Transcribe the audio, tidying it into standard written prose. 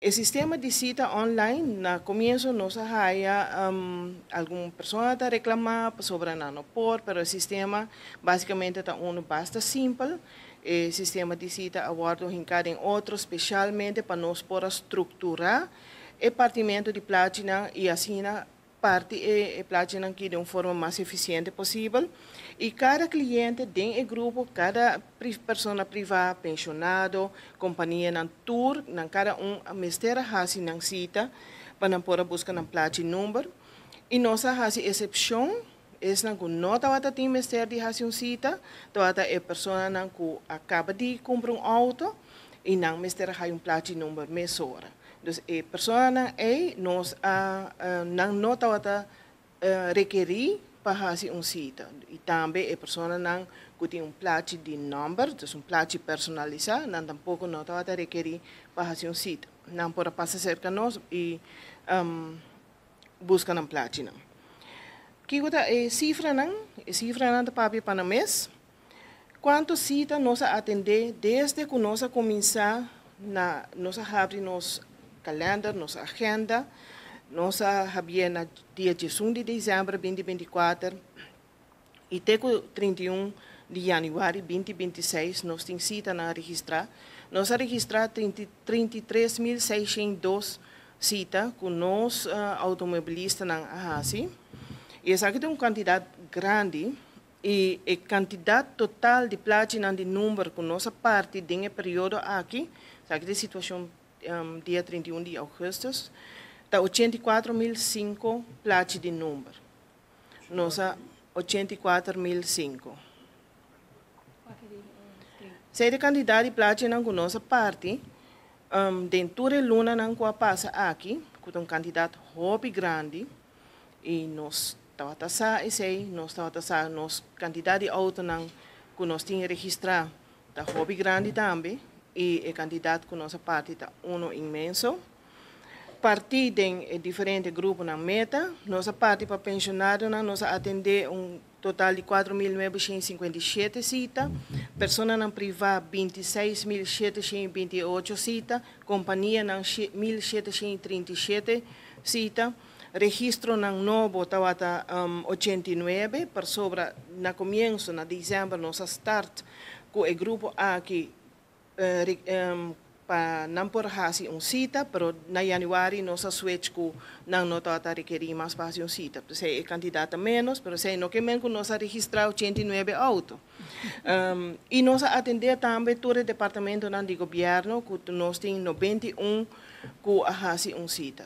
E sistema di sita online, na komienso nos a haya algun persona ta reklamá pasobra nan no por, pero e sistema básikamente ta unu basta simpel. E sistema di sita a wòrdu hinká den otro spesialmente pa nos por a strukturá e partimentu di plachinan i asina parti e plachinan aki den un forma mas efisiente posibel. I kada kliente den e grupo, kada persona privá, penshonado, kompanianan, tur nan kada un mester a hasi nan sita pa nan por a buska nan plachi number. I nos a hasi eksepshon, esnan ku no tabata tin mester di hasi un sita, tabata e personanan ku a kaba di kumpra un outo i nan mester a haya un plachi number mesora. Dus e personanan ei nos a nan no tabata rekerí pa hasi un sita. I tambe e personanan ku tin un plachi di nòmber, dus un plachi personalisá, nan tampoko no tabata rekerí pa hasi un sita. Nan por a pasa serka nos i buska nan plachinan. Kiko ta e sifranan? E sifranan ta papia pa nan mes. Kuantu sita nos a atendé desde ku nos a kuminsá na nos a habri nos kalènder, nos agenda? Nos a habié na dia 11 di desèmber 2024 i te ku 31 di yanüari 2026 nos tin sitanan registrá. Nos a registrá 33.602 sita ku nos outomobilistanan a hasi. I esaki ta un kantidat grandi i e kantidat total di plachinan di number ku nos a parti den e periodo aki, esaki ta e situashon dia 31 di ougùstùs, ta 84.005 plachi di number. Nos a 84.005. Esei ta e kantidat di plachinan ku nos a parti den tur e lunanan ku a pasa aki, ku ta un kantidat hopi grandi i nos tabata sa esei, nos tabata sa nos kantidat di outonan ku nos tin registrá ta hopi grandi tambe i e kantidat ku nos a parti ta unu inmenso. Partí den e diferente gruponan meta, nos a parti pa penshonadonan, nos a atendé un total di 4957 sita, personanan privá 26.728 sita, kompanianan 1737 sita, registronan nobo tabata 89, pasobra na komienso, na desèmber, nos a start ku e grupo aki pa nan por hasi un sita, pero na yanüari nos a switch ku nan no tabata rekerí mas pa hasi un sita. P'esei e kantidat ta ménos, pero esei no ke men ku nos a registrá 89 outo. I nos a atendé tambe tur e departamentonan di gobièrnu ku nos tin 91 ku a hasi un sita.